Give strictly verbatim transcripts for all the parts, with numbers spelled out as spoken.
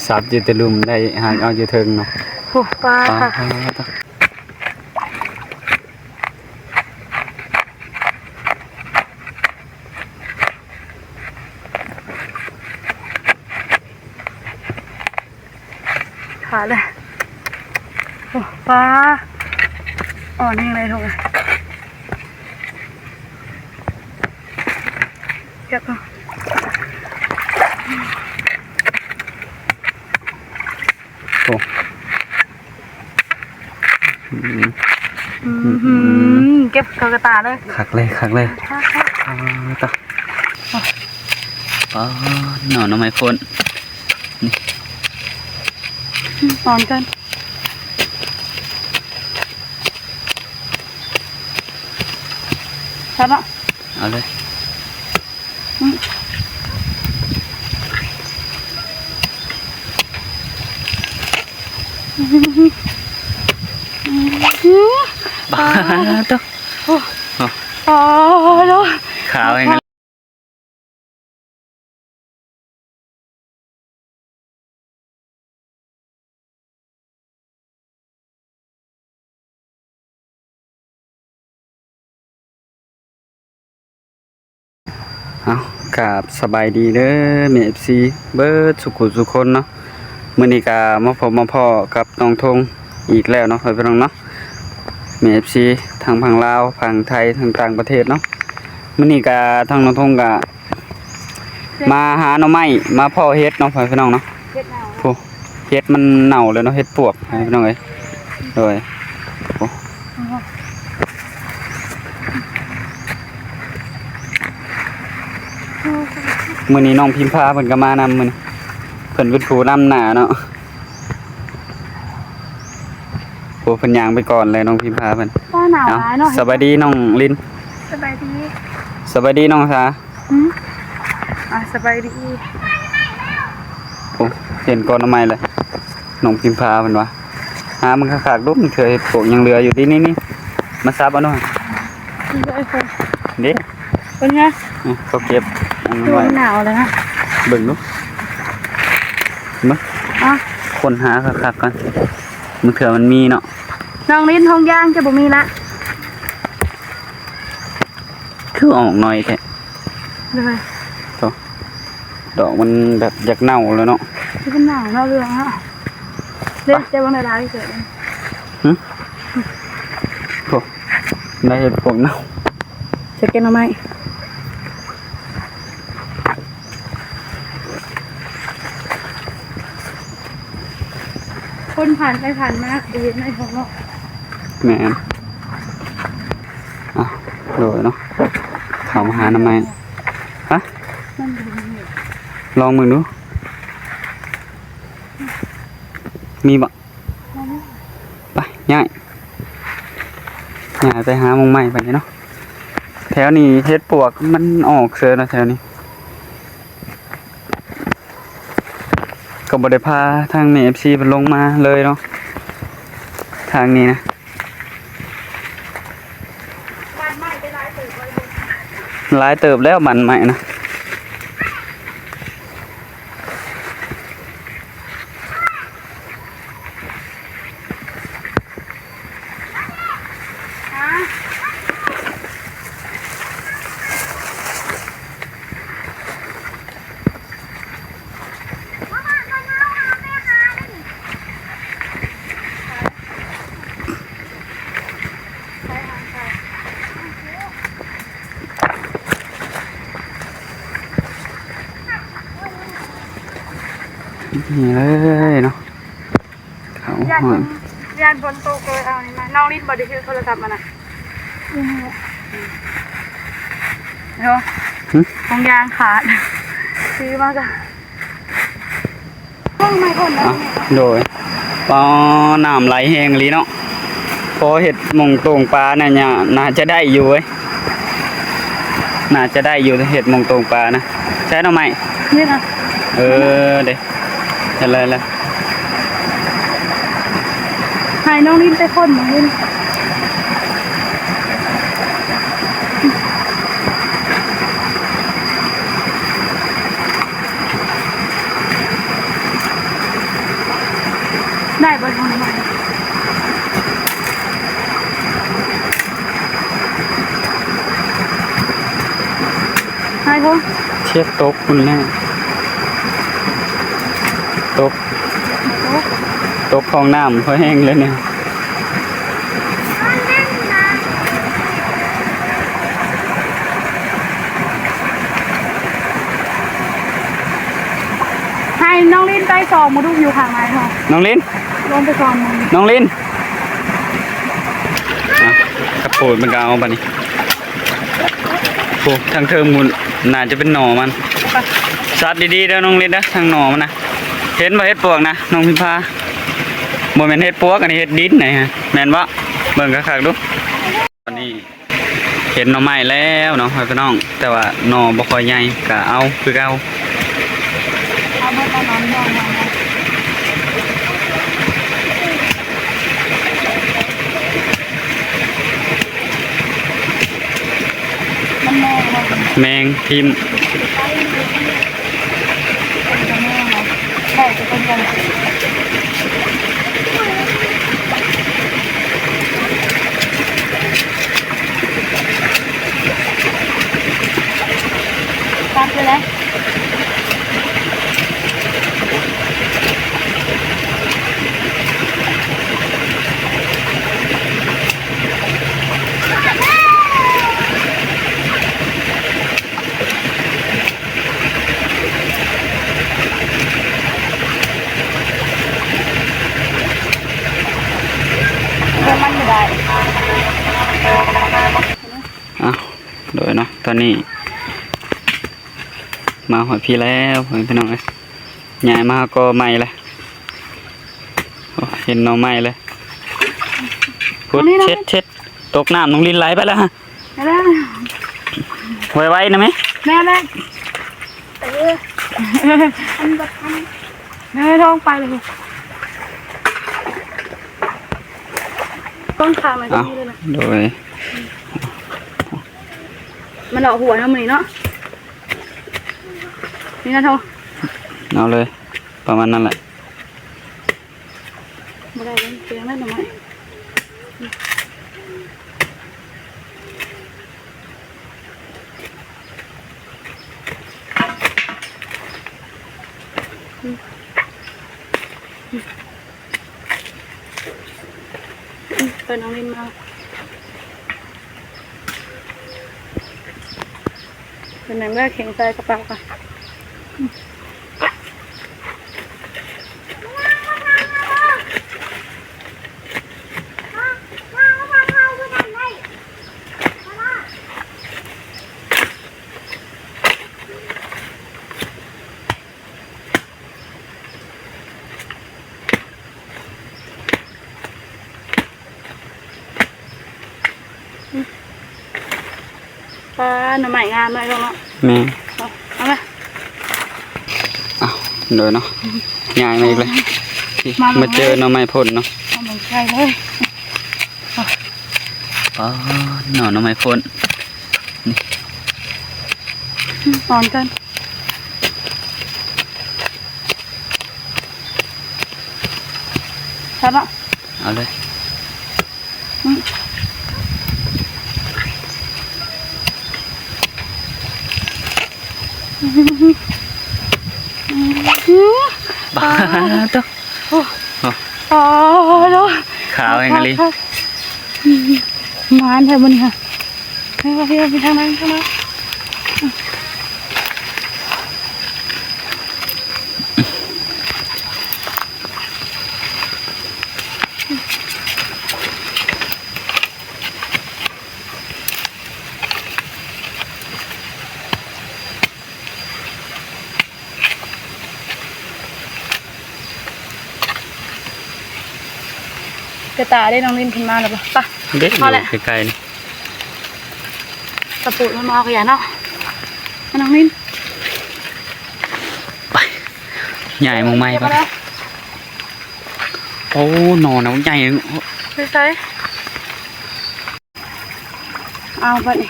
สับอยู่แต่ลุ่มได้หากเอาอยู่เทิงเนาะ โอ้ ปลา ปลา ค่ะ ขาเลย โอ้ ปลา อ่อนยังไงทุกคน เก็บเอา โอ้ อืม อืม เก็บเข้ากระตาเลย คักเลย คักเลย คักๆ อ่า ต่อ อ๋อ หน่อ หน่อไม้พ่น นี่ อืม อ่อนเกิน ครับเนาะ เอาเลย อืม อืม อืม บ้า โอ้ โอ้ โอ้ ขาวอย่างนั้น เอา กราบสบายดีเด้อ แม่ เอฟซี เบิดสุขุสุคนเนาะ มื้อนี้ก็มาพบมาพ้อกับน้องธงอีกแล้วเนาะ พ่อพี่น้องเนาะ แม่ เอฟซี ทั้งฝั่งลาว ฝั่งไทย ทั้งต่างประเทศเนาะ มื้อนี้ก็ทางน้องธงก็มาหาหน่อไม้ มาพ้อเห็ดเนาะ พ่อพี่น้องเนาะ เห็ดเน่า โอ้ เห็ดมันเน่าเลยเนาะ เห็ดปวก พ่อพี่น้องเอ้ย โดย โอ้ มื้อนี้น้องพิมพาเพิ่นก็มานำมื้อนี้ เพิ่นเป็นผู้นำหน้าเนาะ โอ้ เพิ่นย่างไปก่อนเลยน้องพิมพาเพิ่น ฟ้าหนาว เอ้า หลายเนาะ สบายดีน้องลิน สบายดี สบายดีน้องสา อืม อ่ะ สบายดี โอ้ เห็นก่อนหน่อไม้เลย น้องพิมพาเพิ่นว่า หามึงคักๆ ดู มันเถื่อเห็ดปวกยังเหลืออยู่ นี่ นี่ นี่ มาซับเอาหน่อย เดี๋ยวไอ้คน เด้ เป็นไง นี่เขาเก็บอันนั้นไว้ ดูหนาวเลยนะ เบิ่งดู มา อ่ะ ค้นหาคักๆ ก่อน มึงเถื่อมันมีเนาะ น้องลิน ทงยางจะบ่มีละ คือออกหน่อยแท้ เดี๋ยวไป โถ่ ดอกมันแบบอยากเน่าแล้วเนาะ ที่มันหนาวเนาะ เรื่องเนาะ เล่นแต่ว่าในร้านเฉย หึ โถ่ ได้เห็ดปวกเน่า จะแกงหน่อไม้ คนผ่านไปผ่านมาก็เห็นในของเนาะ แม่น อ่ะ โดยเนาะ เขามาหาหน่อไม้ ฮะ มันบ่มี ลองมึงดู มีบ่ ไป ย้าย ย้ายไปหาหม่องใหม่ไปเนาะ แถวนี้เห็ดปวกมันออกเสือเนาะแถวนี้ ก็บ่ได้พาทางแม่ เอฟซี เพิ่นลงมาเลยเนาะ ทางนี้นะ หลายเติบแล้วบั้นไม้นะ นี่เลยเนาะ เขา ย่าน ห้อย ย่านฝนตกเลย เอานี่มา น้องลินบ่ได้ถือโทรศัพท์มานะ เดี๋ยว หึ ของยางขาด ซื้อมาก็ ห้องไม่คนนะ อ่ะ โดย ปอ น้ำไหลแฮงอีหลีเนาะ พอเฮ็ดหม่องโต่งปลาน่ะเนี่ย น่าจะได้อยู่เว้ย น่าจะได้อยู่ เฮ็ดหม่องโต่งปลานะ ใช่หน่อไม้ นี่นะ เออ เด้ อะไรล่ะ ให้น้องลินไปคน น้องลิน เ เทียบตกคุณแม่ ตก ตกของน้ำเพราะแห้งเลยเนี่ย ให้น้องลินไปสองมาดูอยู่ข้างในค่ะ น้องลิน ลงไปก่อนมึง น้องลิน อ่ะ กระโปรงมันก็เอาบัดนี้ โอ้ ทางเทิงมุนน่าจะเป็นหน่อมัน สัดดีๆเด้อน้องลินเด้อ ทางหน่อมันนะ เห็นบ่เห็ดปวกนะ น้องพิมพา บ่แม่นเห็ดปวก อันนี้เห็ดดินนะฮะ แม่นบ่ เบิ่งคักๆดู อันนี้ เห็นหน่อไม้แล้วเนาะพ่อพี่น้อง แต่ว่าหน่อบ่ค่อยใหญ่ ก็เอาคือเอา เอาเบิดแล้วเนาะ หน่อไม้เนาะ มันแมงเนาะ แมงทิ่ม เป็นกระแมงเนาะ ได้จะเป็นยังไง ตัดไปเลย มันไม่ได้ อ้าว โดยเนาะ ตอนนี้ มาฮอดพี้แล้ว พ่อแม่พี่น้องเอ้ย ย้ายมาก็ใหม่ละ โอ้ เห็นหน่อไม้เลย พุด อันนี้นะ เช็ด เช็ด ตกน้ำ น้องลินไหลไปแล้วฮะ ไปแล้ว ไวๆนะแม่ แม่แม่ เออ อันแบบอัน แม่ท้องไปเลย ต้นขามันจะ เอ้า มีเลยนะ โดย มันออกหัวเนาะ มื้อนี้เนาะ นี่นะทอง เอาเลย ประมาณนั้นแหละ บ่ได้เลย เสียงแล้วหน่อไม้ ไปน้องลินมา เป็นหนังแรกแข็งใจกระเป๋าค่ะ ปลาหน่อไม้งามเลยเนาะ แม่ เอา เอามา อ้าว โดยเนาะ ย้ายมาอีกเลย มา มาเจอหน่อไม้พ่นเนาะ เอาหน่อไม้เลย อ๋อ หน่อ หน่อไม้พ่น นี่ อ่อนเกิน ครับอะ เอาเลย อืม บ้า ตัว โอ้ โอ้ อ๋อ แล้ว ขาวเองอะลิ ครับ หมานแท้มื้อนี้ค่ะ ไป ไป ไป ไปทางนั้น ทางนั้น กระต่ายได้น้องลินขึ้นมาแล้วปะ ไป เด็ก พอแล้ว อยู่ไกลๆนี่ ตะปูมันมาเอาขยะเนาะ มาน้องลิน ไป ย้ายมองไม้ไป ไปแล้ว โอ้ หน่อนะใหญ่ ไปใส่ เอาไปนี่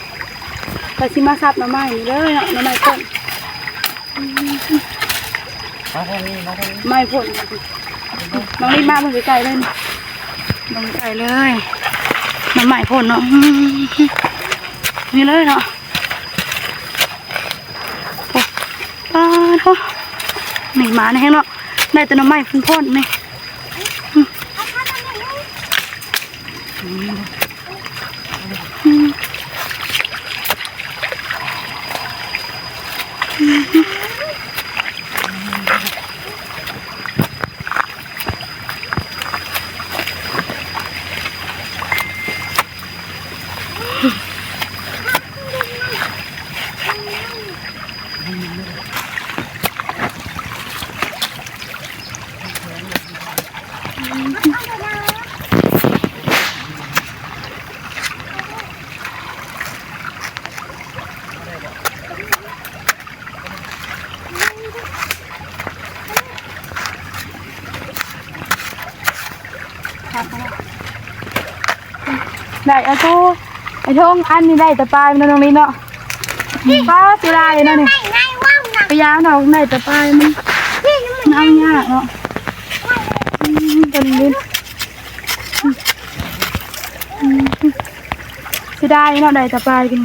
ไปสิมาสับหน่อไม้นี่เลยเนาะ หน่อไม้พ่น มาทางนี้ มาทางนี้ ไม้พ่น น้องลินมาเบิ่งไกลๆเลยนี่ เบิ่งไกลเลย หน่อไม้พ่นเนาะ อืม นี่เลยเนาะ โอ้ นี่หมาแน่เนาะ ได้แต่หน่อไม้พ่นๆ นี่ อืม อืม ได้เอาตู้ ไอ้ทง อันนี้ได้แต่ปลายมันตรงนี้เนาะ ป้าเสียดายเลยเนาะนี่ ไปยาวเนาะ ได้แต่ปลายมัน มันเอายากเนาะ อืม ตัวนี้ อืม เสียดายเนาะ ได้แต่ปลายกัน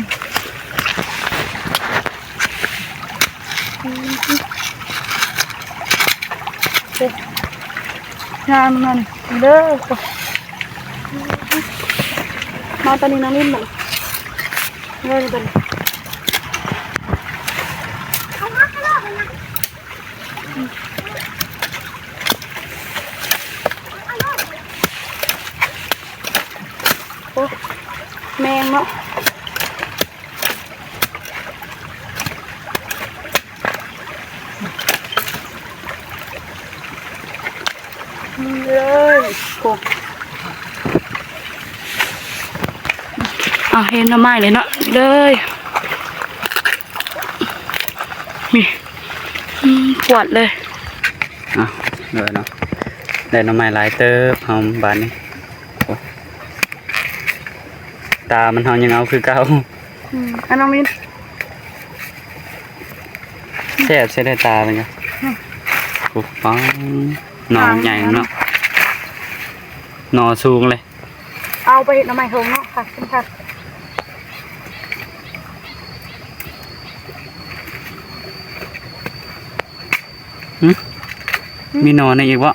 งามนั่นเด้อ มาตอนนี้น้องนิ่มมาเลย ตอนนี้ โอ้ แมงเนาะ นี่เลย โอ้ อ่ะ เห็นหน่อไม้เลยเนาะ เลย นี่ อืม ขวดเลย อ่ะ เลยเนาะ ได้หน่อไม้หลายเติบ เฮาบาดนี้ โอ้ ตามันเฮายังเอาคือเก่า อืม อันน้องมิน แซ่บใช่ได้ตามันก็ อืม โอ้ ปัง หน่อใหญ่เนาะ หน่อสูงเลย เอาไปเฮ็ดหน่อไม้เฮิงเนาะค่ะ เชิญค่ะ หึ มีหน่อในอีกบ่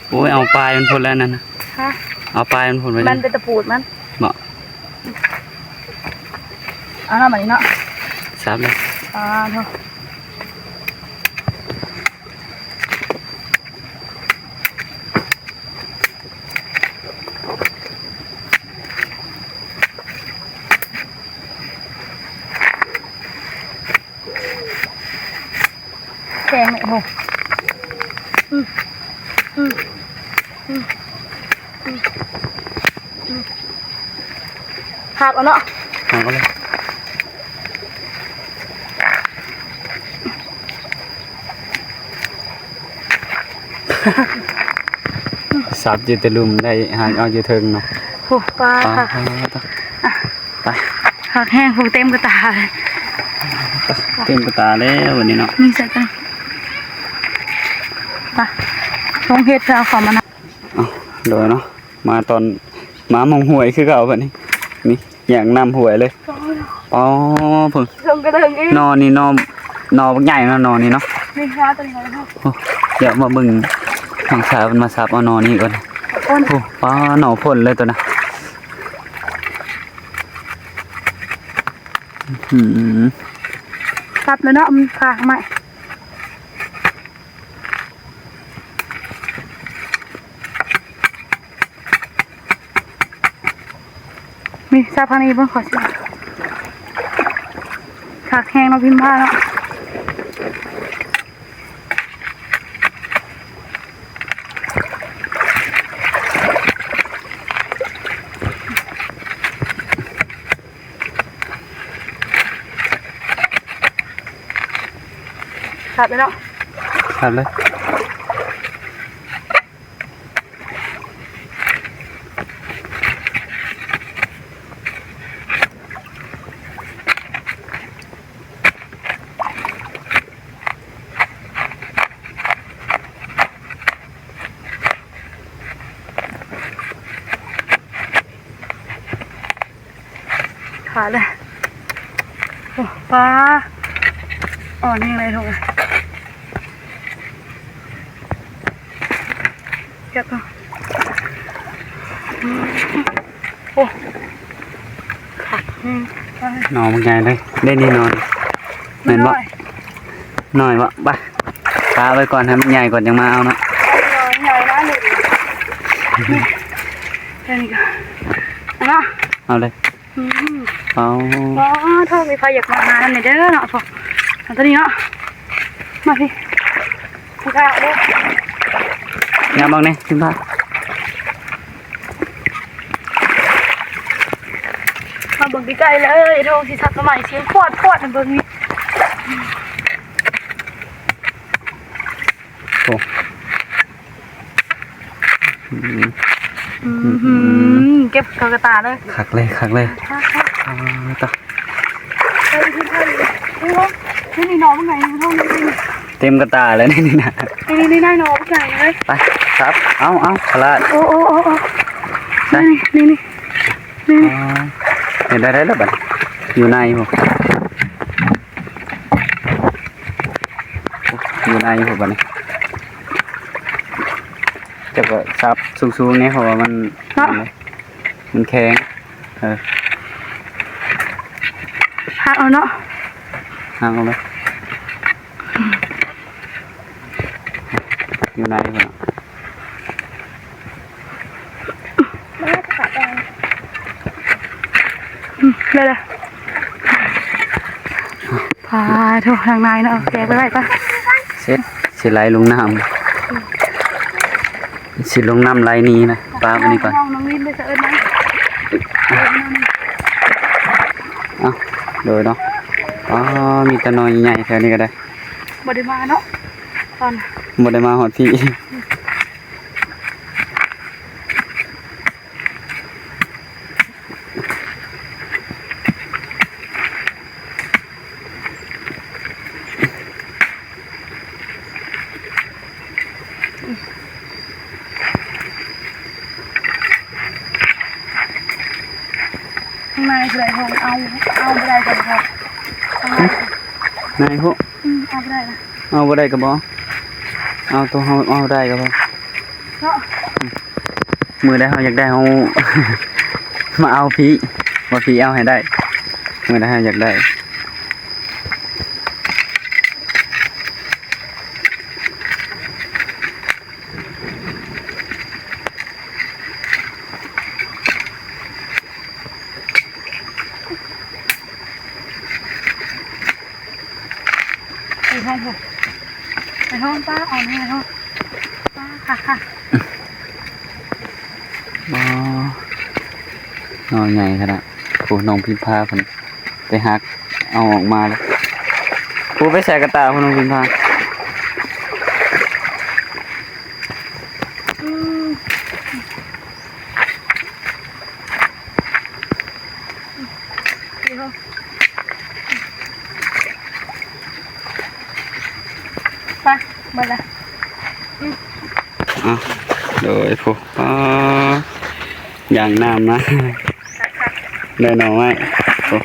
โอ้ย เอาปลายมันพ่นแล้วนั่นน่ะ ฮะ เอาปลายมันพ่นไว้ มันเป็นตะปูดมัน บ่ เอาหน่อไม้เนาะ สับเลย อ่า เนาะ แกงเนี่ยโห อืม อืม อืม อืม อืม อืม หักเอาเนาะ หักเอาเลย สับอยู่แต่ลุ่มได้ หักเอาอยู่เทิงเนาะ โอ้ ปลา ปลา หัก ปลา ปลา ไป หักแห้ง โห เต็มกระตาเลย เต็มกระตาแล้ววันนี้เนาะ นี่ใส่กัน ไป ลงเฮ็ด เอาของมานะ เอา โดยเนาะ มาตอน มาหม่องห้วยคือเก่าบัดนี้ นี่ อย่างน้ำห้วยเลย อ๋อ เพิ่ง เพิ่งกระเทิงอีก หน่อนี่ หน่อ หน่อบักใหญ่เนาะ หน่อนี่เนาะ นี่ค่ะ ตัวนี้นะ โอ้ เดี๋ยวมาเบิ่ง น้องสาวมันมาสับเอาหน่อนี่ก่อน โอ้ ปลาหน่อพ่นเลยตัวนะ อืม สับเลยเนาะ มันพาใหม่ มีซาพานีเบิ่งขอสิ คักแฮงเนาะพิมพ์ผ้าเนาะ ครับเลยเนาะ ครับเลย ขาเลย โอ้ ปลา อ่อนนี่เลยทุกคน โอ้ คัก อืม หน่อมันใหญ่เลย ได้นี่หน่อย แม่นบ่ น้อย หน่อยบ่ ไป ปะไว้ก่อน ให้มันใหญ่ก่อน ยังมาเอาเนาะ เอาหน่อย ใหญ่นะหนึ่ง นี่ แค่นี้ก็ เอาเนาะ เอาเลย อืม เอา อ๋อ ถ้ามีใครอยากมาหานั่นเนี่ยเด้อเนาะ พวก เอาตัวนี้เนาะ มาพี่ พี่ข้าเด้อ เนี่ยบางเนี่ย พี่ข้า มาเบิ่งใกล้ๆเลย โทงสิทักมาใหม่ เสียงปวดปวดเบิ่งนี่ โอ้ อืม อืม เก็บเข้ากระตาเลย คักเลย คักเลย คักๆ อ่า ต่อ เฮ้ย พี่ข้า นี่วะ นี่ นี่หน่อมันไง นี่ นี่ นี่ เต็มกระตาเลย นี่ นี่นะ นี่ นี่ นี่ หน่อมันไงเลย ไป ครับ เอา เอา พลาด โอ้ โอ้ โอ้ โอ้ ใช่ นี่ นี่ นี่ นี่ อ๋อ เห็นได้ ได้แล้วบัด อยู่ในบ่ อยู่ในหัวบัดนี้ จะก็สับสูงๆเนี่ย เพราะว่ามัน เนาะ มันแข็ง เออ หักเอาเนาะ หักเอาเลย อยู่ในหัว อืม ได้เลย พาโทษทางในเนาะ แกะไปไว้ปะ เสร็จ สิไหลลงน้ำ สิลงน้ำไหลหนีนะ ปลามันนี่ก่อน น้อง น้องวินไปเสิร์ชนะ เอ้า โดยเนาะ อ๋อ มีแต่หน่อใหญ่แถวนี้ก็ได้ บ่ได้มาเนาะ ตอน บ่ได้มาฮอดพี่ ข้างในเลย เอา เอาบ่ได้ก็บ่ ข้างใน ในพุ อืม เอาบ่ได้นะ เอาบ่ได้ก็บ่ เอาตัวเฮาเอาได้ก็บ่ เนาะ มื้อใดเฮาอยากได้ เฮา มาเอาพี่ ว่าพี่เอาให้ได้ มื้อใดเฮาอยากได้ ไปห้องผม ไปห้องป้า เอานี่ไปห้องป้า ค่ะ ค่ะ อ๋อ หน่อใหญ่ขนาด โอ้ น้องพิมพาเพิ่นไปหักเอาออกมาแล้ว โอ้ ไปใส่กระตาพุ้น น้องพิมพา อืม ไป หมดละ อืม อ่ะ โดยผู้ อ๋อ อย่างน้ำนะ ได้หน่อไม้ โอ้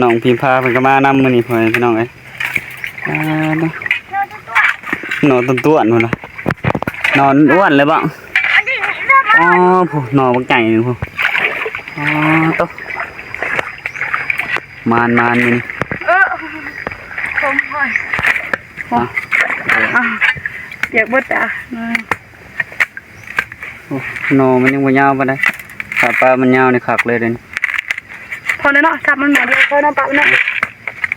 น้องพิมพาเพิ่นก็มานำมื้อนี้ พ่อแม่พี่น้องเอ้ย อ่า เนาะ หน่อต้นต้วนพุ้นนะ หน่ออ้วนเลยบ่ อ๋อ ผู้ หน่อบักใหญ่นี่ผู้ อ๋อ โต มานๆ มื้อนี้ เออ ผมหอย อ่ะ อ่ะ อยากเบิดอ่ะ โอ้ หน่อมันยังบ่ยาวปานใด ถ้าปลามันยาวนี่คักเลยเด้นี่ พอแล้วเนาะ สับมันหน่อยเดียว พอเนาะ ปะมันเนาะ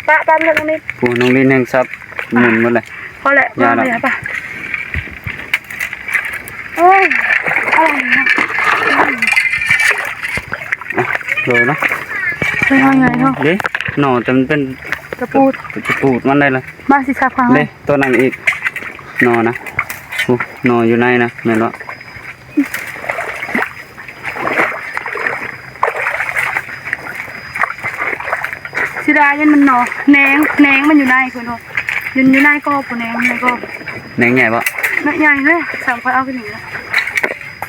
ปะ ปะมันเท่านี้ ผู้น้องลินแห่งสับหมุนหมดเลย พอแล้ว ยาวแล้ว วางเลยปะ โอ้ย อะไรนะ อ่ะ โดยเนาะ เป็นยังไงเนาะ เด้ หน่อแต่มันเป็น กระปูด กระปูดมันได้เลย มาสิสับข้างใน เด้ ตัวนั้นอีก หน่อนะ โอ้ หน่ออยู่ในนะ แม่นบ่ เสียดายยันมันหน่อ แหนง แหนงมันอยู่ในพุ้นเนาะ อยู่ อยู่ในกอพุ้น แหนง ในกอ แหนงใหญ่บ่ แหนงใหญ่เลย สามคนเอากันอย่างนี้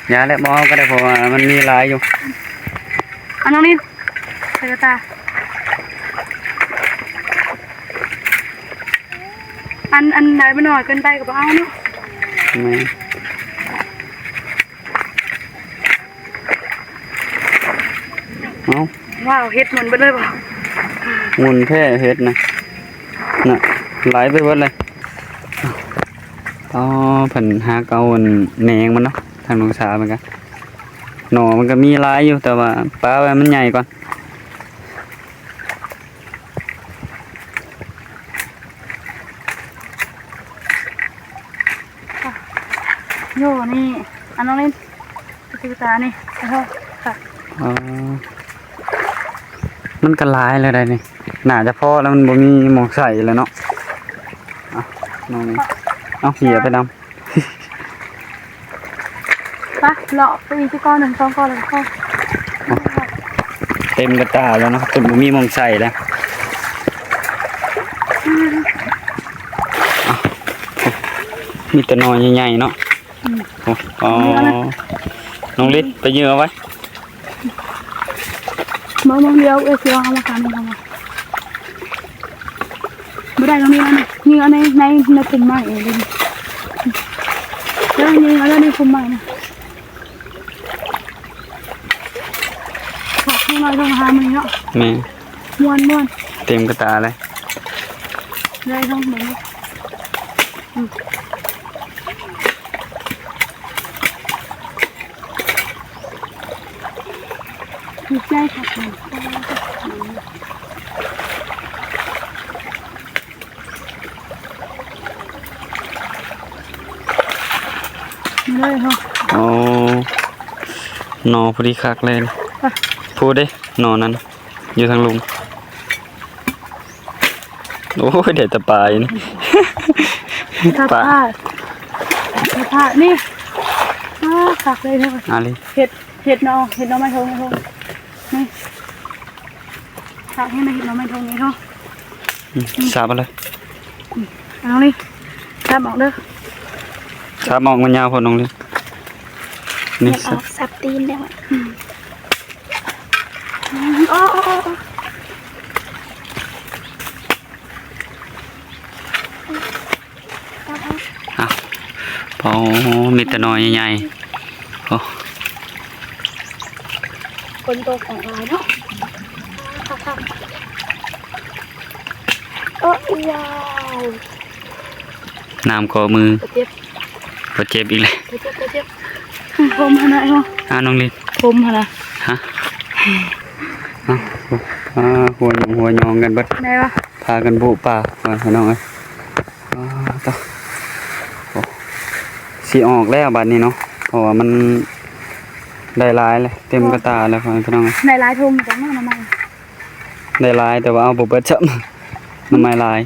อย่าแล้ว บ่เอาก็ได้ เพราะว่ามันมีหลายอยู่ อันน้องนี่ ใส่กระตา อัน อันใดมันหน่อยเกินไปก็บ่เอาเนาะ แม่น เอ้า ว้าว เห็ดหมุนไปเลยบ่ หมุนแท้เห็ดนะ น่ะ ไหลไปเบิดเลย อ๋อ เพิ่นหากเอาอันแหนงมันเนาะ ทางน้องสามันก็ หน่อมันก็มีหลายอยู่ แต่ว่าปะไว้มันใหญ่ก่อน โยนี่ อันน้องเล่นตุ๊กตานี่ โอ้โห ค่ะ อ๋อ มันก็หลายแล้วได้นี่ น่าจะพอแล้ว มันบ่มีหม่องใส่แล้วเนาะ เอาน้องนี่ เอาเหียไปนำ ไป เลาะไปอีกก้อนหนึ่ง สองก้อนแล้วก็ เต็มกระตาแล้วเนาะ จนบ่มีหม่องใส่แล้ว มีแต่หน่อใหญ่ๆเนาะ อืม โอ้ อ๋อ นี่เอานะ น้องลิศไปยืมเอาไว้ บ่ บ่ เดี๋ยวเอ้ย สิลองเอามาทำ เอามา บ่ได้ตรงนี้แล้วนี่ ยิงเอาใน ใน ในกลุ่มไม้เองเลย แล้วยิงเอาแล้วในกลุ่มไม้นะ ขอบคุณหน่อย โทรหามันเนาะ แม่น ม่วนๆ เต็มกระตาเลย เลย โทรหามัน อืม ดีใจค่ะ เลยเนาะ อ๋อ หน่อพอดีคักเลย อ่ะ พูดเด้ หน่อนั้น อยู่ทางลุม โอ้ย เดี๋ยวแต่ปลาอยู่นี่ ส ปลา ภาพ สภาพนี่ อ้า คักเลยเนาะ อะไร เห็ด เห็ดหน่อ เห็ดหน่อไม้ทง ทง นี่ คักให้มาเห็ดหน่อไม้ทงนี่เนาะ อืม สับเอาเลย อืม เอานี่ สับออกเด้อ สับออกมันยาวพอน้องลิศ นี่ เห็ดออก สับ สับตีนได้ไหม อืม อืม โอ้ โอ้ โอ้ โอ้ อ้าว โอ้ มีแต่หน่อใหญ่ๆ โอ้ ฝนตกออกหลายเนาะ โอ้ ว้าว น้ำก่อมือ บ่เจ็บ บ่เจ็บอีกเลย บ่เจ็บ บ่เจ็บ ผมหั่นน่ะเนาะ อ่า น้องลิศ ผมหั่นน่ะ ฮะ อ่ะ อ่า หัวหยองหัวยองกันเบิด ได้ปะ พากันบุป่า อ่า พี่น้องเอ้ย อ่า ต่อ โอ้ สิออกแล้วบัดนี้เนาะ เพราะว่ามันได้หลายเลย เต็มกระตาแล้ว พี่น้องเอ้ย ได้หลายถุงจังเนาะ หน่อไม้ ได้หลาย แต่ว่าเอาบ่เบิดซ้ำ หน่อไม้หลาย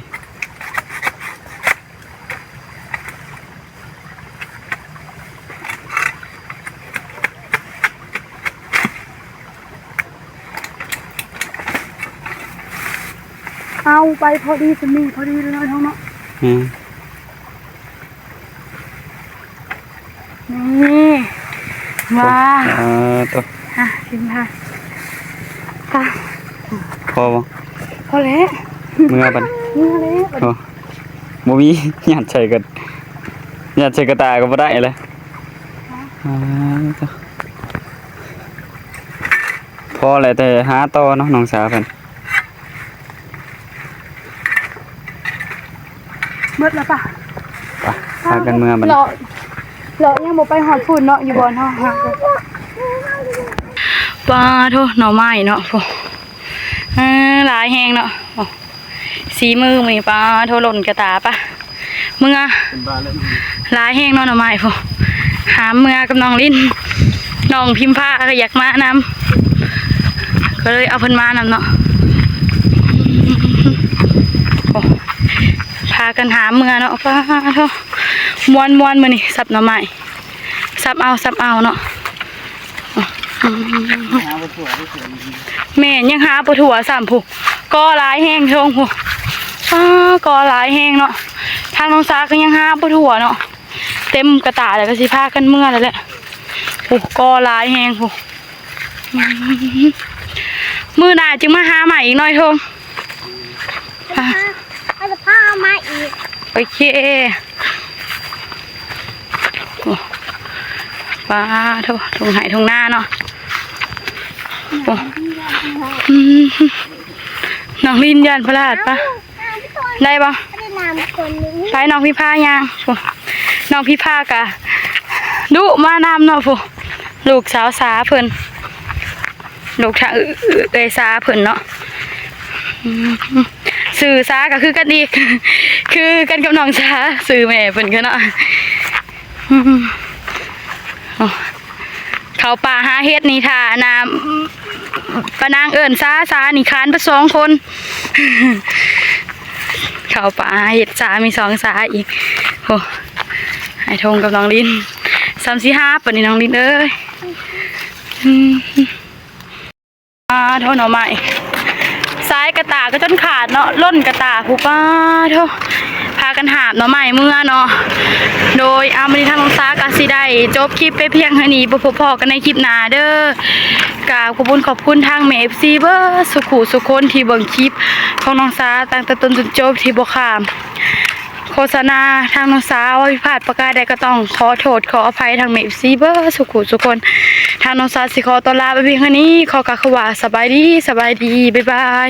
เอาไปพอดี จะมีพอดีเลยเนาะ อืม นี่ ว้า เออ ตัว อ่ะ กินค่ะ ค่ะ พอบ่ พอแล้ว เมื่อบัด เมื่อแล้ว โอ้ บ่มี ยัดใส่กัน ยัดใส่กระตาก็บ่ได้เลย อ่า ตัว พอแล้ว แต่หาต่อเนาะ น้องสาวเพิ่น เบิดแล้วปะ ไป พากันเมือบัดนี้ เลาะ เลาะยังบ่ไปฮอดพุ้นเนาะ อยู่บ่อนเฮาหากัน ปาโท หน่อไม้เนาะ โอ้ เออ หลายแฮงเนาะ โอ้ สีมือมื้อนี้ ปาโท หล่นกระตาปะ เมือ เป็นบ้าแล้ว หลายแฮงเนาะ หน่อไม้พุ้น หามเมือกับน้องลิน น้องพิมพาก็อยากมานำ ก็เลยเอาเพิ่นมานำเนาะ โอ้ พากันหามเมือเนาะ ปาโท ม่วนๆ มื้อนี้ สับหน่อไม้ สับเอา สับเอาเนาะ หาบ่ทั่วได้เสียอีก แม่น ยังหาบ่ทั่วซ้ำพุ้น กอหลายแฮงเทิงพุ้น อ้า กอหลายแฮงเนาะ ทางน้องสาก็ยังหาบ่ทั่วเนาะ เต็มกระตาแล้วก็สิพากันเมือแล้วแหละ โอ้ กอหลายแฮงพุ้น มื้อหน้าจึงมาหาใหม่อีกหน่อยเทิง อ่ะ เอาจะพาเอามาอีก โอเค โอ้ ปาโท ทุ่งไร่ทุ่งนาเนาะ โอ้ อืมน้องลินย่านพลาดปะ ได้ปะ ไปน้องพี่พาย่าง น้องพี่พากะดุมานำเนาะผู้ ลูกสาวสาเพิ่น ลูกทางเอื้อยสาเพิ่นเนาะ อืม ซื้อสาก็คือกันอีก คือกันกับน้องสา ซื้อแม่เพิ่นก็เนาะ อืม อ๋อ เข้าป่าหาเห็ดนี่ ถ้าน้ำปะนางเอิ้นสา สานี่คานไปสองคน เข้าป่าหาเห็ด สามีสองสาอีก โอ้ ไอ้ทงกับน้องลิน สามสี่ห้า ปานนี้น้องลินเอ้ย อืม อ่า โทษหน่อไม้ สายกะตาก็จนขาดเนาะ ล่นกะตาผู้ ป้าโทษ พากันหาบหน่อไม้เมือเนาะ โดย อ่า มื้อนี้ทางน้องสากะสิได้จบคลิปไปเพียงเท่านี้ บ่พบพ้อกันในคลิปหน้าเด้อ กราบขอบคุณขอบคุณทางแม่ เอฟซี เบิดสุขุสุคนที่เบิ่งคลิปของน้องสาตั้งแต่ต้นจนจบ ที่บ่ข้ามโฆษณาทางน้องสา ว่าผิดพลาดประการใดก็ต้องขอโทษขออภัยทางแม่ เอฟซี เบิดสุขุสุคน ทางน้องสาสิขอตัวลาไปเพียงเท่านี้ ขอกล่าวคำว่าสบายดี สบายดี บ๊ายบาย